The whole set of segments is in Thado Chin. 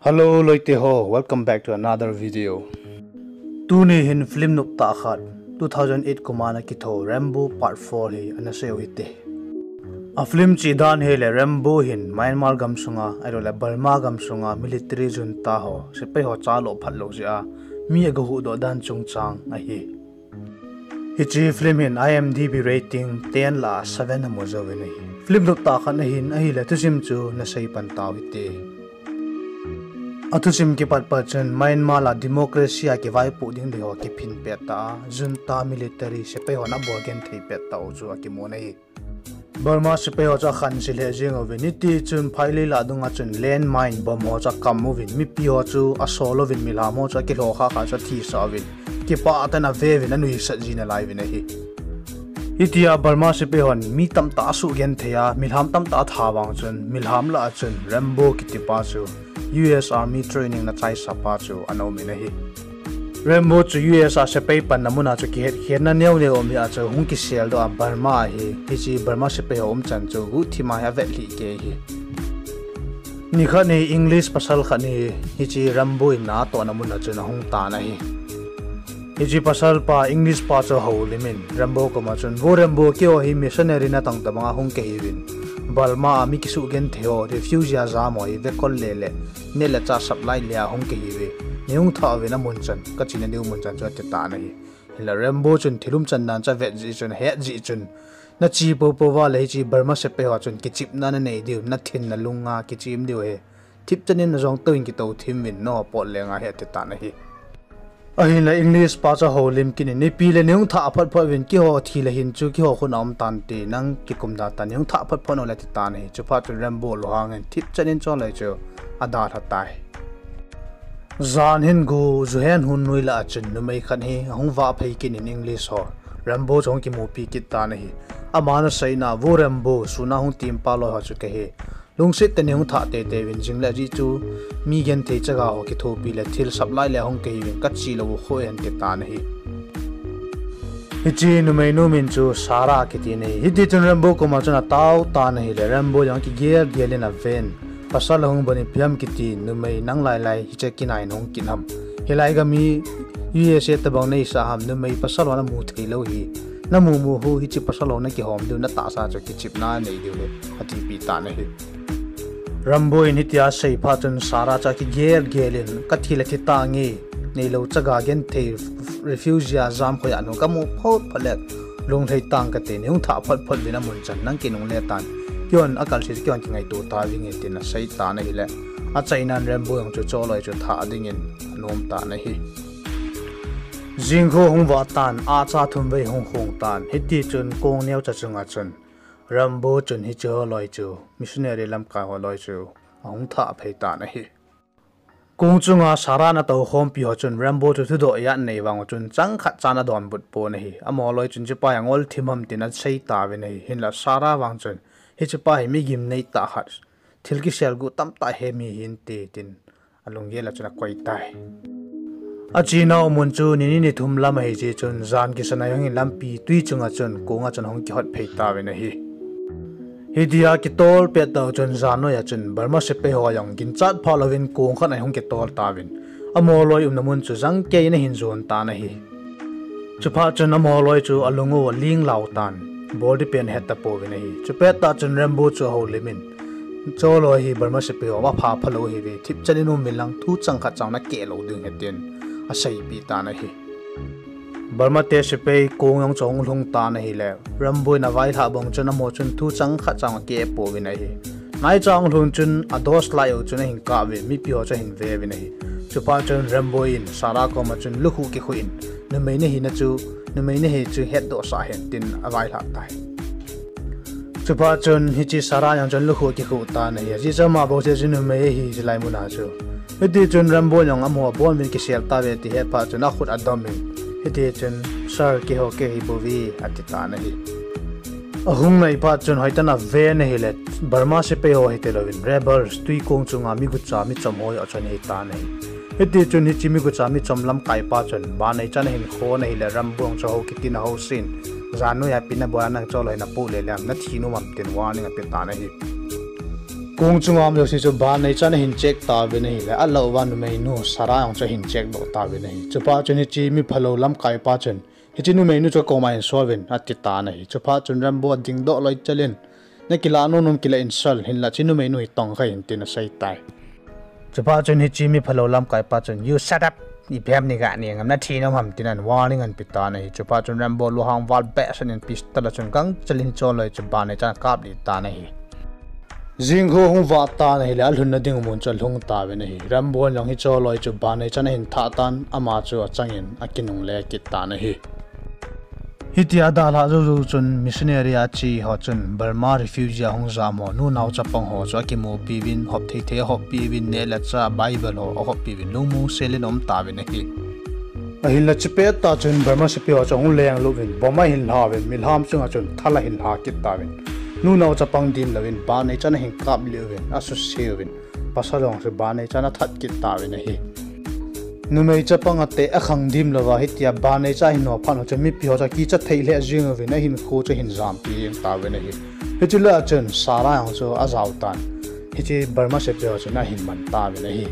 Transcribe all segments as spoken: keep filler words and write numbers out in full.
Hello loite ho, welcome back to another video. Tuni hin film noptah khat, two thousand eight kum a ana kitho Rambo Part four hi ana seiu hite. A film chihdan hile Rambo hin Myanmar gamsunga, ahilouleh Burma gamsunga military junta ho, sepai ho chalo phatlou jeh a mi agahuhdoh dan chungchang ahi. Hiche film hin I M D B rating ten lah a seven amu jouvin ahi. Film noptah khat ahin ahile thusim chu ana seipan tau hite. A thusim kipat pat chun Myanmar a democracy a kivaipoh ding ding ho kiphin pettah a, junta military sepai hon abol genthei pettah u chu akimun ahi. Burma sepai ho chu akhansil lheh jeng uvin, hitichun phailei lah dunga chun landmine bomb ho chu akam uvin, mipi ho chu asol uvin, milham ho chu akilhoh khah khah chu athisah uvin, kipah tah in ave uvin, anuisat ji nalai uvin ahi. Hitia Burma sepai hon mi tamtah asuh genthei a, milham tamtah atha vang chun, milham lah a chun Rambo kitipa chu U S Army training ana chaisapa chu ana umin ahi. Rambo chu U S a sepai panna muna chu kihetkhenna neo neo um hia chu hung kiseldoh a Burma ahi. Hiche Burma sepai ho umchan chu guhthima hi avetlhih kei ahi. Nikhat hi English pasal khat hi hiche Rambo in atohna muna chun ahung tan ahi. Hiche pasalpa English pa chu ahoulimin Rambo koma chun, Vo Rambo, keiho hi missionary natong tobanga hung kahiuvin, Burma a mi kisuh genthei ho, refugee a jam ho hi vekol le le neh le chah supply le a hung kahiuve. Neihung thah uvin amun chan, kachena diu mun chan chu ati tan ahi. Hinla Rambo chun thil umchan dan chu avet jeh chun, ahet jeh chun, nache poupou va le hiche Burma sepai ho chun kichepna nanei diu, nathin nalunga kichem diu ahi. Thipchan in najong touvin kitou thim uvin, nangho pot lenga hi ati tan ahi. Ahinla English pa chu ahoulim kit in, ipi le neihung thah phot phot uvin, keiho thi le hin chu keiho khut a um tante, nang kikum da tan, neihung thah phot phot un le ati tan ahi. Chuphat chun Rambo lunghangin thipchan in chulai chu adalha tai. Jan hin go, ju hen hun noi lah a chun numei khat hi ahung vah phei kit in English ho, Rambo chu ahung kimupi kit tan ahi. Aman aseina, Vo Rambo, sun a hung tempa loi ho chu kahi. Lungset tah in neihung thah teitei uvin, jing le ajeh chu mi genthei chaga ho kithopi le thil supply le a hung kahiuvin, kache lou u kho e, ati tan ahi. Hiche numeinu min chu Sarah kiti ahi. Hitichun Rambo koma chun atao tan ahile, Rambo jong kigel gel in aven, pasal ahung bon, ipi ham kiti, numei nang lai lai hiche kinai in hung kit ham? Hilai gam hi U S A tobang nahisah ham, numei pasal ho namu theilou hi. Namu mu u hiche pasal ho nakihom diu, natahsa chu kichepna nei diu ahi, atipeh tan ahi. Rambo in hitia asei phat chun Sarah chu akigel gel in, kathi le thi tange, neilou chaga genthei refugee a jam khoi a nu kamu phot phot le lunglhai tang kate, neihung thah phot phot uvin amun chan, nang kinungle tan, keihon akalset keihon kingaito tauvinge, tin asei tan ahile, achainan Rambo jong chu chulai chu thah dingin anom tan ahi. Jingkho hung vah tan, acha thum vei hung khong tan, hitichun kong neocha chunga chun Rambo chun hiche holoi chu, missionary lamkai holoi chu ahung thah phei tan ahi. Kong chunga Sarah in atoukhompi ho chun Rambo chu thudoh ijat nei vang u chun chang khat chan adonbut pon ahi. Amaho loi chun hichepa hi angol thim ham tin asei tauvin ahi. Hinla Sarah vang chun hichepa hi mi gimnei tah khat, thil kiselguh tamtah he mi hinte tin alunggel a chun akoi tai. Achenau mun chu ni ni ni thum lam ahijeh chun jan kisan a hung in lampi twi chunga chun kong a chun ahung kihot phei tauvin ahi. Hitia kitol pettah u chun jan noi a chun Burma sepai ho jong ginchat phah louvin kong khat a hung kitol tauvin, amaho loi umna mun chu jangkei in ahin jon tan ahi. Chuphat chun amaho loi chu alung u aling lau tan, bol ding pen ahet tapouvin ahi. Chupettah chun Rambo chu ahoulim in, chuloi hi Burma sepai ho apha phalou ahiuve, thipchan in um inlang thu chang khat chang nakeh lou ding ahi, tin aseipeh tan ahi. Burma te sepai kong jong chu ahung lhung tan ahile, Rambo in availhah bang chun amaho chun thu chang khat chang akeh pouvin ahi. Naicha ahung lhun chun a dose lai u chun ahin kap uvin, mipi ho chu ahin ve uvin ahi. Chuphat chun Rambo in Sarah koma chun lukhuh kikhuh in, numei nahina chu, numei nahi chu hetdohsah hen, tin availhah tai. Chuphat chun hiche Sarah jong chun lukhuh kikhuh tan ahi. Ajeh chu ama bouseh chu numei ahi, chulai mun a chu. Hitichun Rambo jong amaho abon uvin kisel tauve ti ahet phat chun akhut adom in, hitichun, Sir, keiho kahi bouve, ati tan ahi. Ahung nai phat chun hoitah in aven ahile, Burma sepai ho hitilouvin rebels, twi kong chunga migucha michom ho joh chun ahitan ahi. Hitichun hiche migucha michom lamkaipa chun banei chan ahin khon ahile, Rambo jong chu hou kitin ahousen, jan noi a ipi nabol a nang chuloi napoh lele ham, nathi nom am tin warning ape tan ahi. Kong chunga um jouse chu banei chan ahin check tauvin ahile, alah uva numeinu Sarah jong chu ahin check doh tauvin ahi. Chuphat chun hiche mi phalou lamkaipa chun, hiche numeinu chu koma hin souvin, ati tan ahi. Chuphat chun Rambo adingdoh loi chalin, nakilah nom nom kilah in sal, hinlah hiche numeinu hi tongkha in tin asei tai. Chuphat chun hiche mi phalou lamkaipa chun, "You shut up! Ipi ham nei gah neh ngam, nathi nom ham," tin ahin warning ahin pe tan ahi. Chuphat chun Rambo lunghang val behseh in pistol a chun gangchel in hiche loi chu banei chan akaplih tan ahi. Jingkho hung vah tan ahile, alhunna ding mun chu alhung tauvin ahi. Rambo in jong hiche loi chu banei chan ahin thah tan, ama chu achangin akinungle kit tan ahi. Hitia adalhah joujou chun missionary a che ho chun Burma refugee a hung jam ho, nunao chapang ho chu akimupi uvin, hop theithei ahoppi uvin, neh le chah, Bible ho ahoppi uvin, lungmong sel in aum tauvin ahi. Ahinla chupet tah chun Burma sepai ho chu ahung lenglut uvin, bomb ahin lha uvin, milham chunga chun thal ahin lha kit tauvin, nunao chapang dim louvin, banei chan ahin kaplih uvin, asuse uvin, pasal jong chu banei chan athat kit tauvin ahi. Numei chapang ate akhang dim louva, hitia banei chan ahin ho phat u chun mipi ho chu akicha thei lheh jeng uvin, ahinkho chu ahin jampi jeng tauvin ahi. Hiche lah a chun Sarah jong chu ajao tan, hiche Burma sepai ho chun ahin man tauvin ahi.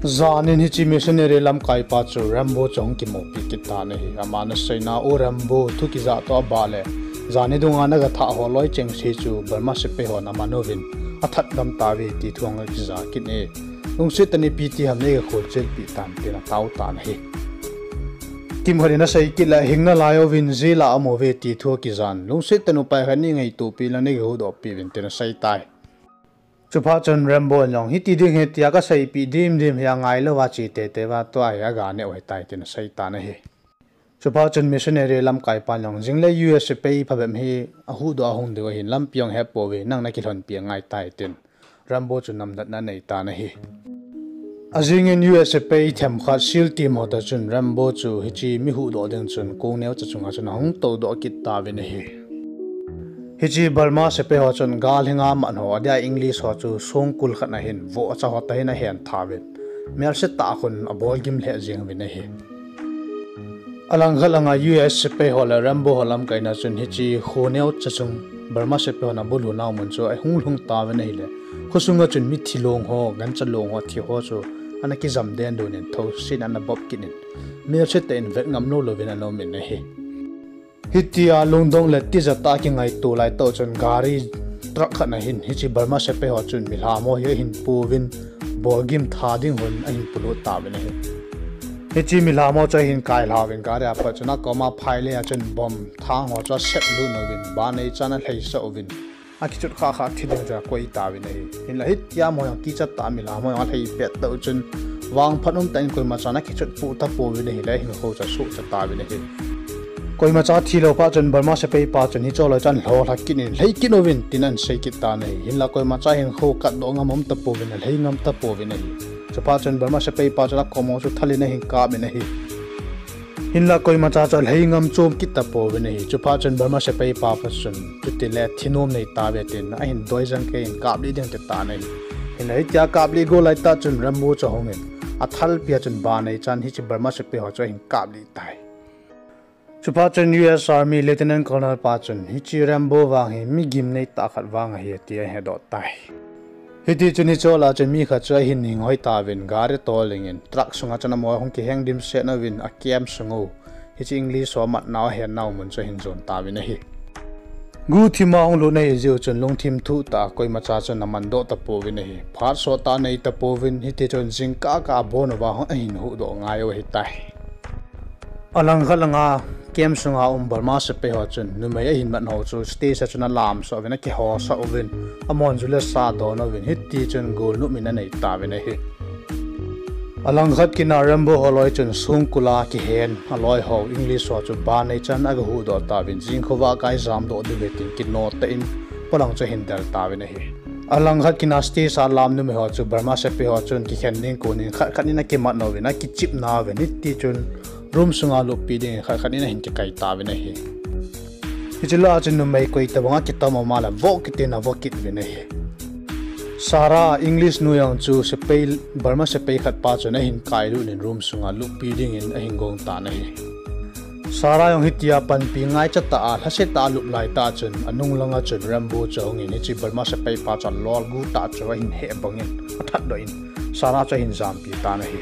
Janin hiche missionary lamkaipa chu Rambo chu ahung kimupi kit tan ahi. Aman aseina, "O Rambo, thu kijah toh abah le, jani dunga naga thah ho loi chengse chu Burma sepai hon aman uvin, athat gam tauve," ti thu ahung kija kit e. "Lungset tah in ipi ti ham neiga kholchilpeh tan," tin atao tan ahi. Kimkhat in asei kit le, "Hing nalai uvin, jail a um uve," ti thu akijan, "Lungset tah in upai khat nei ngaito peh le neiga huhdoh peh uvin," tin asei tai. Chuphat chun Rambo in jong, "Hiti ding ahi," tia kaseipeh dimdim hi angailou va che teitei uva tua hi aga neh u ahitai, tin asei tan ahi. Chuphat chun missionary lamkaipan jong, "Jing le U S sepai phabep hi ahuhdoh a hung diu ahin, lampi jong hepouve, nang nakilhonpi angaitai," tin Rambo chu namnatna anei tan ahi. Ajingin U S sepai themkhat SEAL team ho toh chun Rambo chu hiche mi huhdoh ding chun kong neocha chunga chun ahung toudoh kit tauvin ahi. Hiche Burma sepai ho chun gal henga mat ho, adia English ho chu songkul khat ahin, vohcha ho toh hin ahen thauvin, melse tah khun abolgim lheh jeng uvin ahi. Alangkhat langa U S sepai ho le Rambo ho lamkaina chun hiche kho neocha chung Burma sepai hon abulhunau mun chu ahung lhung tauvin ahile, khosunga chun mithi long ho, gancha long ho, thi ho chu ana kijam den dun in, thousen ana bop kit in, melse tah in vet ngam lou louvin ana um in ahi. Hitia lungdong le tijat tah a kingaito laitah u chun gari truck khat ahin, hiche Burma sepai ho chun milham ho hi ahin pouvin, bolgim tha ding hon ahin polut tauvin ahi. Hiche milham ho chu ahin kailha uvin gari a pat chun akoma phailei a chun bomb thang ho chu asep lut uvin, banei chan alheisah uvin, akichut khah khah thi ding chu akoi tauvin ahi. Hinla hitia amaho jong kichat tah a milham ho jong alhei pet tah u chun vangphat umtah in koimachan akichutpoh tapouvin ahile, ahinkho chu asohcha tauvin ahi. Koimacha thilou phat chun Burma sepaipa chun hiche loi chu ahin lholha kit in, "Lhei kit uvin," tin ahin sei kit tan ahi. Hinla koimacha hinkho katdoh ngam um tapouvin, alhei ngam tapouvin ahi. Chuphat chun Burma sepaipa chun akom ho chu thal in ahin kap in ahi. Hinla koimacha chu alhei ngam chom kit tapouvin ahi. Chuphat chun Burma sepaipa pa chun, "Chutile thinom nei tauve," tin ahin doijang kei in kaplih ding ati tan ahi. Hinla hitia kaplih go laitah chun Rambo chu ahungin, athalpi a chun banei chan hiche Burma sepai ho chu ahin kaplih tai. Chuphat chun U S Army Lieutenant Colonel pa chun, "Hiche Rambo vang hi mi gimnei tah khat vang ahi," ati ahedoh tai. Hitichun hiche lah a chun mi khat chu ahin hinghoi tauvin, gari tol dingin truck sunga chun amaho ahung kiheng dimset uvin, a camp sung u, hiche English ho amatnau ahennau mun chu ahin jon tauvin ahi. Guhthima ahung lut ahi jeh u chun lungthim thuh tah a koimacha chun amandoh tapouvin ahi. Phat sottah anei tapouvin, hitichun jingkah kah a abon uva ahin huhdoh ngai u ahitai. Alangkhat langa camp sunga um Burma sepai ho chun numei ahin mat ho chu stage a chun alamsah uvin, akihosah uvin, amahon ju le sa adon uvin, hitichun golnop in anei tauvin ahi. Alangkhat kit a Rambo holoi chun songkul a kihen aloi ho English ho chu banei chan aga huhdoh tauvin, jingkhovah a ijamdoh diu ahi tin kino tah in polang chu ahin del tauvin ahi. Alangkhat kit a stage a alam numei ho chu Burma sepai ho chun kikhen ding konin khat khat in akimat uvin, akichep nauvin, hitichun room sunga luppi dingin khat khat in ahin kikai tauvin ahi. Hiche lah a chun numei koi tobang akitom um a le voh kit in avoh kit uvin ahi. Sarah, English nu jong chu sepai, Burma sepai khat pa chun ahin kailut in room sunga luppi dingin ahin gong tan ahi. Sarah jong hitia panpi ngaicha tah a, lhasetah a alup laitah chun, anung langa chun Rambo chu ahungin, hiche Burma sepai pa chu alol gu tah chu ahin heh bangin, athatdoh in, Sarah chu ahin jampi tan ahi.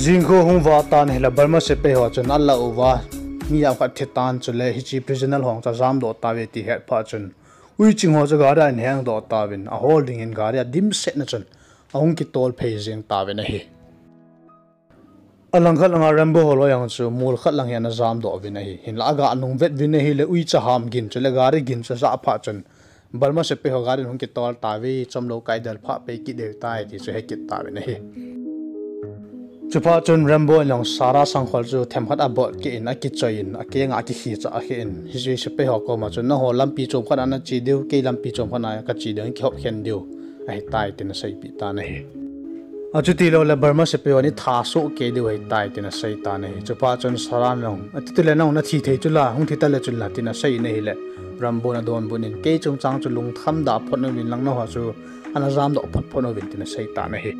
Jingkho hung vah tan ahile Burma sepai ho chun alah uva, mi jamkhat thitan chule hiche prisoner ho chu ajamdoh tauve ti ahet phat chun, uiching ho chu gari a ahin hengdoh tauvin, ahol dingin gari a dimset na chun, ahung kitol phei jeng tauvin ahi. Alangkhat langa Rambo holoi jong chu mol khat lang hi ana jamdoh uvin ahi. Hinla aga nungvet uvin ahile uicha ham gin chule gari gin chu ajah phat chun, Burma sepai ho gari in hung kitol tauve, chomlou kaidel phah pei kit diu tai ti chu hekit tauvin ahi. Chuphat chun Rambo in jong Sarah sangkhol chu themkhat abot keh in akichoi in, akenga akikhicha akhen, hiche sepai ho koma chun, nangho lampi chom khat a nache diu, kei lampi chom khat a kache diu, kihop khen diu ahitai tin aseipeh tan ahi. Achuti loule Burma sepai hon itha soh kei diu ahitai tin asei tan ahi. Chuphat chun Sarah in jong, atitile nang nathi thei chula, hung thi tale chun la tin asei in ahile, Rambo in adonbut in, kei chungchang chu lungthim da phot uvin lang, nangho chu ana jamdoh phot phot uvin tin asei tan ahi.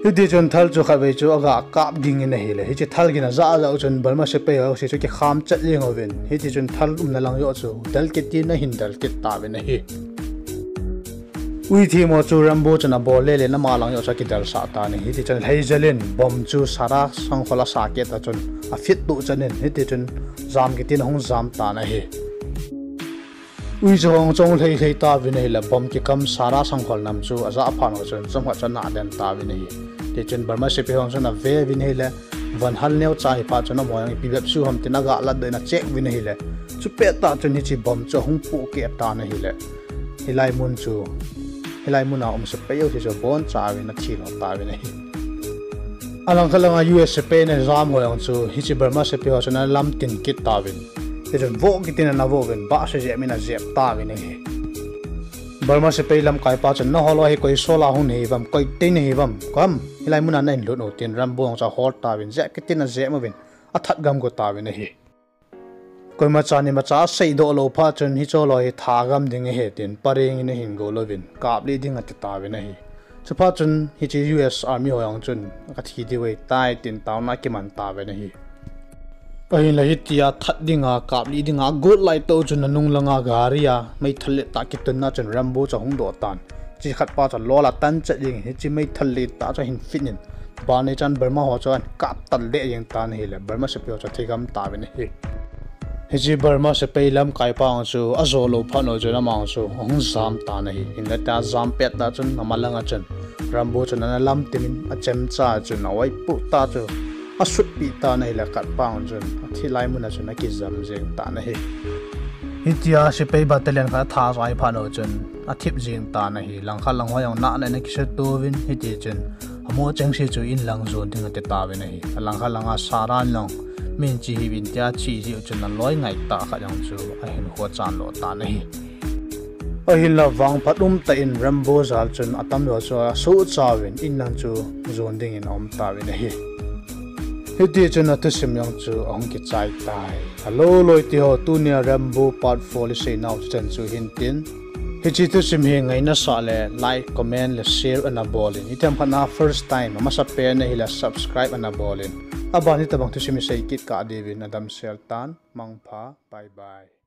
Hitichun thal chu khatvei chu aga kap gingin ahile, hiche thal gin ajah jeh chun Burma sepai ho jouse chu kikham chet jeng uvin, hitichun thal umna lang joh chu del kit in ahin del kit tauvin ahi. Uithim ho chu Rambo chun abol lele in ama lang joh chu akidelsah tan ahi. Hitichun lheijel in bomb chu Sarah sangkhol asah keh tah chun afit tuh chan in, hitichun jam kit in ahung jam tan ahi. Uicha ho chu ahung lhei lhei tauvin ahile, bomb kikam Sarah sangkhol nam chu ajah phat u chun chomkhat chu ana den tauvin ahi. Tichun Burma sepai ho chun ave uvin ahile, von hal neocha ahi phat chun amaho jong ipi bep su ham tin aga latdoh in acheck uvin ahile, chupettah chun hiche bomb chu ahung pohkeh tan ahile, hilai mun chu, hilai muna um sepai jouse chu abonchauvin athilo tauvin ahi. Alangkhat langa U S sepai in ajam ho jong chu hiche Burma sepai ho chun ana lamtin kit tauvin, tichun vo kit in ana vo uvin, bahse jep in ajep tauvin ahi. Burma sepai lamkaipa chun, nangho loi hi koi sol a hung nahi uvam, koi tei nahi uvam, kom, hilai muna nahin lut u tin Rambo jong chu ahol tauvin, jep kit in ajep uvin, athat gam go tauvin ahi. Koimachan imacha aseidoh lou phat chun hiche loi hi thagam ding ahi tin pareng in ahin gou louvin, kaplih ding ati tauvin ahi. Chuphat chun hiche U S Army ho jong chun, kathi diu ahitai tin taona akiman tauvin ahi. Ahinla hitia that dinga, kaplih dinga agot laitah u chun anung langa gari a meithal lettah kitunna chun Rambo chu ahung doh tan. Hiche khatpa chu alol atan chet jengin hiche meithal lettah chu ahin fit in, ban neichan Burma ho chu ahin kap tan leh jeng tan ahile, Burma sepai ho chu athigam tauvin ahi. Hiche Burma sepai lamkaipa jong chu ajo lou phat u chun ama jong chu ahung jam tan ahi. Hinla tia ajam pettah chun ama langa chun Rambo chun ana lamtin achemcha chun aoipuh tah chu asutpeh tan ahile, khatpa jong chun athi lai muna chun akijam jeng tan ahi. Hitia sepai battalion khat atha jai phat u chun athip jeng tan ahi. Langkhat lang ho jong nahna in akisutouvin, hitichun amaho chengse chu in lang jon ding ati tauvin ahi. Alangkhat langa Sarah in jong min che hih uvin tia ache jeh u chun aloi ngaitah khat jong chu ahin khochan lo tan ahi. Ahinla vangphat umtah in Rambo jal chun atamjo chu asuhchauvin in lang chu jon dingin aum tauvin ahi. Hitichun athusim jong chu ahung kichai tai. Hello loiteho, tunia Rambo Part four iseinau chu chan chu hintin. Hiche thusim hi ngaina sah le like, comment le share ana bolin, itiham khatna first time amasapen ahile subscribe ana bolin, aban hitobang thusim isei kit kah diuvin adamsel tan. Mangpha, bye bye.